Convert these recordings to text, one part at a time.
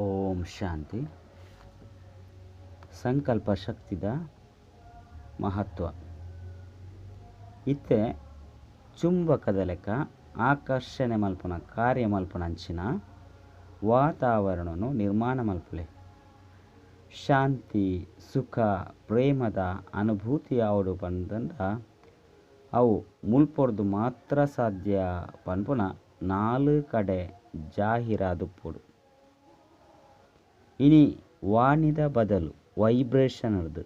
ಓಂ ಶಾಂತಿ. ಸಂಕಲ್ಪ ಶಕ್ತಿದ ಮಹತ್ವ. ಇತ್ತೆ ಚುಂಬಕದ ಲೆಕ್ಕ ಆಕರ್ಷಣೆ ಮಲ್ಪುನ ಕಾರ್ಯ ಮಲ್ಪುನ ಅಂಚಿನ ವಾತಾವರಣನು ನಿರ್ಮಾಣ ಮಲ್ಪುಲೆ. ಶಾಂತಿ ಸುಖ ಪ್ರೇಮದ ಅನುಭೂತಿ ಆವಡು ಪಂದಂಡ ಅವು ಮುಲ್ಪೊರ್ದು ಮಾತ್ರ ಸಾಧ್ಯ ಪನ್ಪುನ ನಾಲು ಕಡೆ ಜಾಹೀರಾದುಪ್ಪೊಡು. ಇನಿ ವಾಣಿದ ಬದಲು ವೈಬ್ರೇಷನ್ ರ್ದು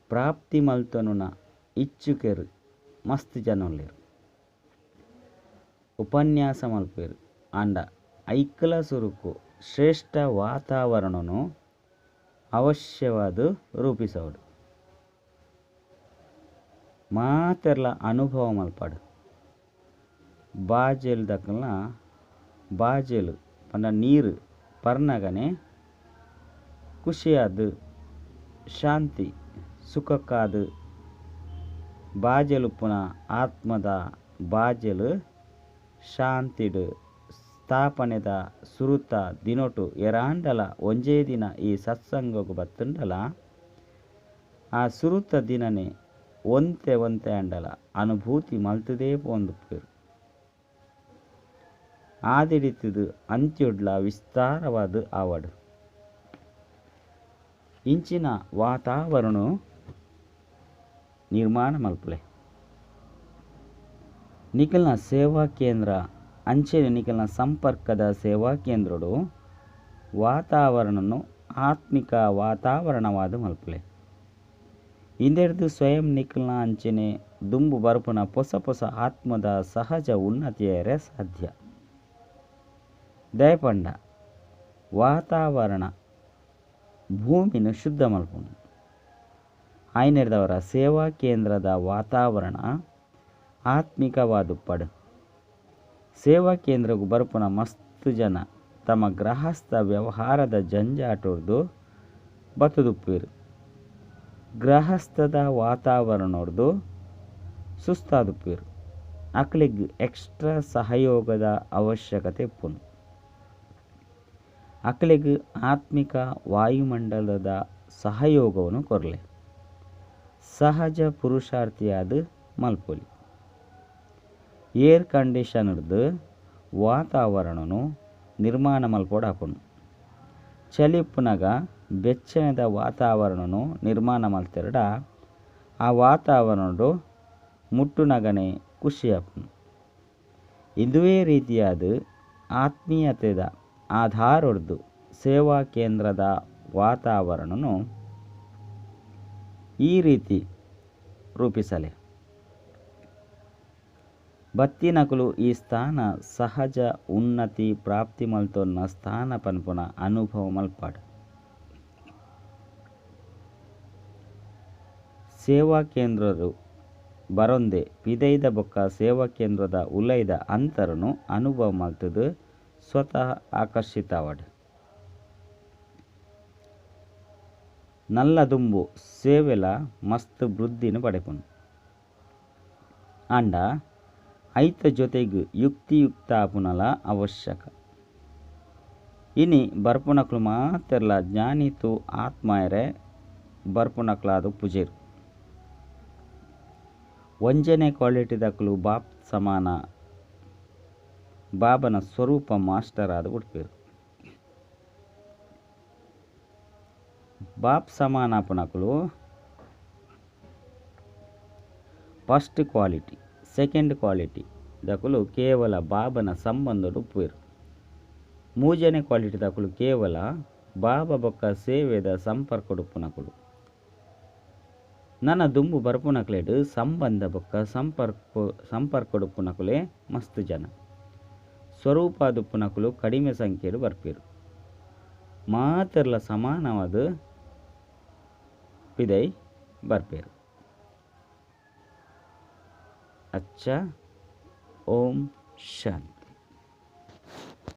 ಪ್ರಾಪ್ತಿ ಮಲ್ತೊನುನ ಇಚ್ಚುಕೆರು ಮಸ್ತ್ ಜನೊಲ್ಲೆರ್. ಉಪನ್ಯಾಸ ಮಲ್ಪೆರು ಆಂಡ ಐಕ್ಲ ಸುರುಕು ಶ್ರೇಷ್ಠ ವಾತಾವರಣನು ಅವಶ್ಯವಾದ ರೂಪಿಸೋಡು. ಮಾತೆರ್ಲ ಅನುಭವ ಮಲ್ಪಡು. ಬಾಜೆಲ್ ದಕ್ಕಲ್ನ ಬಾಜೆಲು ಪಂಡ ನೀರು ಪರ್ನಗನೆ ಖುಷಿಯಾದ ಶಾಂತಿ ಸುಖಕ್ಕಾದ ಬಾಜೆಲುಪ್ಪುನ ಆತ್ಮದ ಬಾಜೆಲು ಶಾಂತಿಡು ಸ್ಥಾಪನೆದ ಸುರುತ ದಿನೊಟು ಎರಾಂಡಲ ಒಂಜೇ ದಿನ ಈ ಸತ್ಸಂಗಗು ಬತ್ತುಂಡಲ ಆ ಸುರುತ ದಿನನೇ ಒಂತೆ ಒಂತೆ ಅಂಡಲ ಅನುಭೂತಿ ಮಲ್ತದೇ ಪೋಂದುಪ್ಪೆರು. ಆದಿಡಿತದು ಅಂತ್ಯೊಡ್ಲ ವಿಸ್ತಾರವಾದ ಆವಡು. ಇಂಚಿನ ವಾತಾವರಣ ನಿರ್ಮಾಣ ಮಲ್ಪುಲೆ. ನಿಕಲ್ನ ಸೇವಾ ಕೇಂದ್ರ ಅಂಚೆನೆ ನಿಕಲ್ನ ಸಂಪರ್ಕದ ಸೇವಾ ಕೇಂದ್ರಡು ವಾತಾವರಣನು ಆತ್ಮಿಕ ವಾತಾವರಣವಾದ ಮಲ್ಪುಲೆ. ಇಂದೆರ್ದು ಸ್ವಯಂ ನಿಕಲ್ನ ಅಂಚೆನೆ ದುಂಬು ಬರ್ಪುನ ಪೊಸ ಪೊಸ ಆತ್ಮದ ಸಹಜ ಉನ್ನತಿಯರೆ ಸಾಧ್ಯ. ದಯಪಂಡ ವಾತಾವರಣ ಭೂಮಿನ ಶುದ್ಧ ಮಲ್ಪುನು. ಆಯ್ನೆರ್ದವರ ಸೇವಾ ಕೇಂದ್ರದ ವಾತಾವರಣ ಆತ್ಮಿಕವಾದುಪ್ಪಡು. ಸೇವಾ ಕೇಂದ್ರಗು ಬರ್ಪುನ ಮಸ್ತ್ ಜನ ತಮ್ಮ ಗೃಹಸ್ಥ ವ್ಯವಹಾರದ ಜಂಜಾಟೊರ್ದು ಬತ್ತುದುಪ್ಪೆರು. ಗೃಹಸ್ಥದ ವಾತಾವರಣೊರ್ದು ಸುಸ್ತಾದುಪ್ಪೆರು. ಅಕ್ಲೆಗ್ ಎಕ್ಸ್ಟ್ರಾ ಸಹಯೋಗದ ಅವಶ್ಯಕತೆ ಇಪ್ಪುನು. ಅಕ್ಲೆಗ್ ಆತ್ಮಿಕ ವಾಯುಮಂಡಲದ ಸಹಯೋಗವನ್ನು ಕೊರ್ಲೆ. ಸಹಜ ಪುರುಷಾರ್ಥಿಯಾದ ಮಲ್ಪೊಲಿ. ಏರ್ ಕಂಡೀಷನ್ರ್ದು ವಾತಾವರಣನು ನಿರ್ಮಾಣ ಮಲ್ಪೊಡಾಪುನು. ಚಳಿ ಉಪ್ಪುನಗ ಬೆಚ್ಚನೆದ ವಾತಾವರಣನು ನಿರ್ಮಾಣ ಮಲ್ತೆರಡ ಆ ವಾತಾವರಣಡು ಮುಟ್ಟುನಗನೆ ಖುಷಿಯಾಪುನು. ಇಂದುವೇ ರೀತಿಯಾದ ಆತ್ಮೀಯತೆದ ಆಧಾರೊರ್ದು ಸೇವಾ ಕೇಂದ್ರದ ವಾತಾವರಣನು ಈ ರೀತಿ ರೂಪಿಸಲೆ. ಬತ್ತಿನಕುಲು ಈ ಸ್ಥಾನ ಸಹಜ ಉನ್ನತಿ ಪ್ರಾಪ್ತಿ ಮಲ್ತೊನ್ನ ಸ್ಥಾನ ಪನ್ಪುನ ಅನುಭವ ಮಲ್ಪಾಡು. ಸೇವಾ ಕೇಂದ್ರರು ಬರೊಂದೆ ಪಿದೈದ ಬೊಕ್ಕ ಸೇವಾ ಕೇಂದ್ರದ ಉಲೈದ ಅಂತರನು ಅನುಭವ ಮಲ್ತದು ಸ್ವತಃ ಆಕರ್ಷಿತವಾಡು. ನಲ್ಲ ದುಂಬು ಸೇವೆಲ ಮಸ್ತ್ ವೃದ್ಧಿನ ಪಡೆಪುನು. ಆಂಡ ಐತ ಜೊತೆಗ್ ಯುಕ್ತಿಯುಕ್ತಾಪುನಲ ಅವಶ್ಯಕ. ಇನಿ ಬರ್ಪುನಕ್ಲು ಮಾತೆರ್ಲ ಜ್ಞಾನಿತು ಆತ್ಮಯರೆ ಬರ್ಪುನಕ್ಲಾದ ಪೂಜೆರು. ಒಂಜನೆ ಕ್ವಾಲಿಟಿದಕ್ಲು ಬಾಪ್ ಸಮಾನ ಬಾಬನ ಸ್ವರೂಪ ಮಾಸ್ಟರ್ ಆದ ಉಡ್ಪೇರು. ಬಾಪ್ ಸಮಾನ ಪುನಕ್ಲು ಫಸ್ಟ್ ಕ್ವಾಲಿಟಿ ಸೆಕೆಂಡ್ ಕ್ವಾಲಿಟಿ ದಕುಲು ಕೇವಲ ಬಾಬನ ಸಂಬಂಧಡು ಉಪ್ಪೇರು. ಮೂಜನೆ ಕ್ವಾಲಿಟಿ ದಕುಲು ಕೇವಲ ಬಾಬಾ ಬೊಕ್ಕ ಸೇವೆದ ಸಂಪರ್ಕಡುಪ್ಪುನಕುಲು. ನನ್ನ ದುಂಬು ಬರ್ಪುನಕ್ಲೆಡು ಸಂಬಂಧ ಬೊಕ್ಕ ಸಂಪರ್ಕಡುಪ್ಪುನಕುಲೇ ಮಸ್ತ್ ಜನ. ಸ್ವರೂಪದುಪ್ಪುನಕುಲು ಕಡಿಮೆ ಸಂಖ್ಯೆಡು ಬರ್ಪೇರು. ಮಾತೆರ್ಲ ಸಮಾನವಾದ ಪಿದೈ ಬರ್ಪೇರು. ಅಚ್ಚ. ಓಂ ಶಾಂತಿ.